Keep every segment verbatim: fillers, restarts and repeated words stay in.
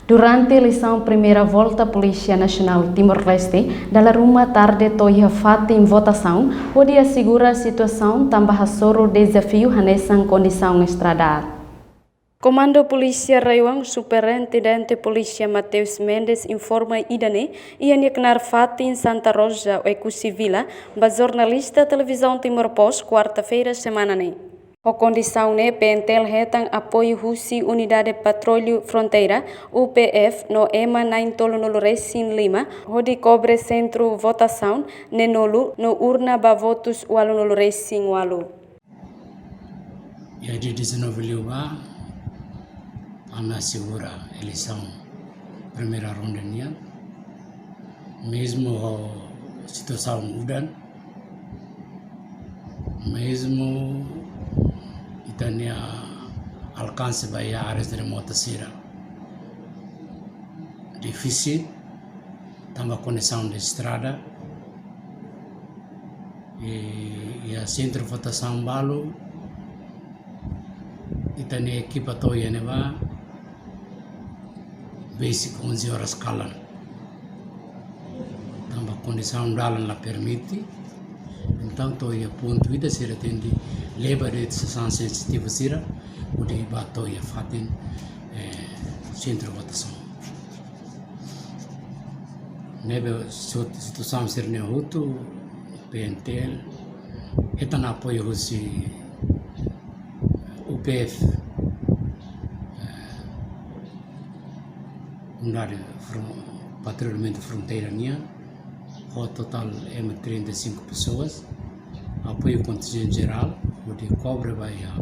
Durante eleisaun primeira volta, Polísia Nasionál Timor-Leste dala ruma tarde to'o iha fatin votasaun, hodi asegura situasaun tanba hasoru dezafiu hanesan kondisaun estrada. Komandu Polísia RAEOA, Superintendente Polísia Mateus Mendes informa ida-ne'e iha nia knaar fatin Santa Rosa, Oekusi Vila, ba jornalista Televizaun Timor Post, kuarta-feira semana ne'e. Ho kondisaun ne'e, P N T L hetan apoiu husi Unidade Patrullu Fronteira, U P F, no ema na'in-tolunulu-resin-lima, hodi kobre sentru votasaun neen-nulu no urna ba votus ualu-nulu-resin-ualu. Iha dia dezanove liubá, ami asegura eleisaun primeira ronda nian, mezmu ho situasaun udan, mezmu ita-nia alkanse ba iha áreas remotas sira difisil, tanba kondisaun de estrada, i, iha sentru votasaun balu, ita-nia ekipa to'o iha ne'ebá, besik onze horas kalan. Tanba kondisaun dalan la permite, entaun to'o iha pontu ida sira tenke leba de'it sasán sensitivu sira, hodi bá to'o iha fatin, eh, sentru votasaun. Ne'ebé situ-, situasaun sira-ne'e hotu, P N T L hetan apoiu husi U P F, eh, Unidade Fron-, Patrullamentu Fronteira nian, ho totál ema trinta e cinco pessoas, apoiu kontinjente jerál, hodi kobre ba iha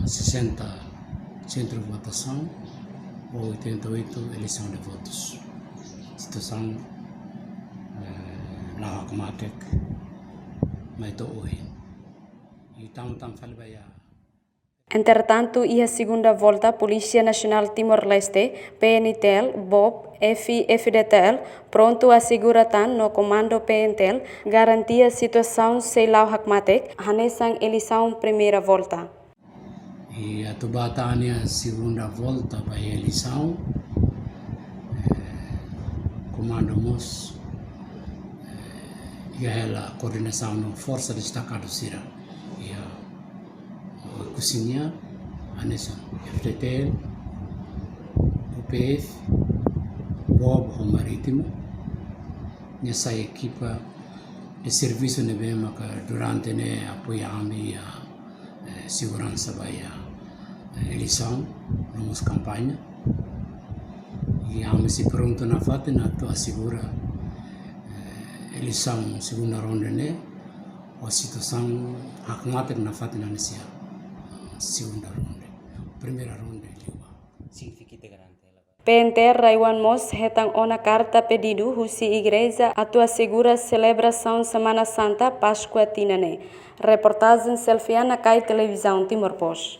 sessenta sentru votasaun, oitenta e oito eleisaun de votus. Situasaun, eh, la'o hakmatek, mai to'o ohin. I tama-tama fali ba iha. Entretantu, iha segunda volta, Polísia Nasionál Timor-Leste, P N T L, BOB, F I F-FDTL, prontu asegura tan no komandu P N T L garantia situasaun sei la'o hakmatek, hanesan eleisaun primeira volta. I atu ba tan iha segunda volta ba iha eleisaun, eh, komandu mós, eh, iha hela koordenasaun no forsa destakadu sira iha Oekusi nian, hanesan F-FDTL, U P F, BOB ho Marítimo, nia sai ekipa de servisu ne'ebé maka durante ne'e apoia ami iha, eh, seguransa ba iha, eh, eleisaun, no mós kampaña. I ami sei prontu nafatin atu asegura, eh, eleisaun segunda ronda ne'e, ho situasaun hakmatek nafatin hanesan iha, eh, segunda ronda. Primeira ronda liubá. Signifika ita garante. P N T L RAEOA mós hetan ona karta pedidu husi igreja atu asegura selebrasaun Semana Santa Páskua tinan ne'e. Reportajen Selfiana Kai, Televizaun Timor Post.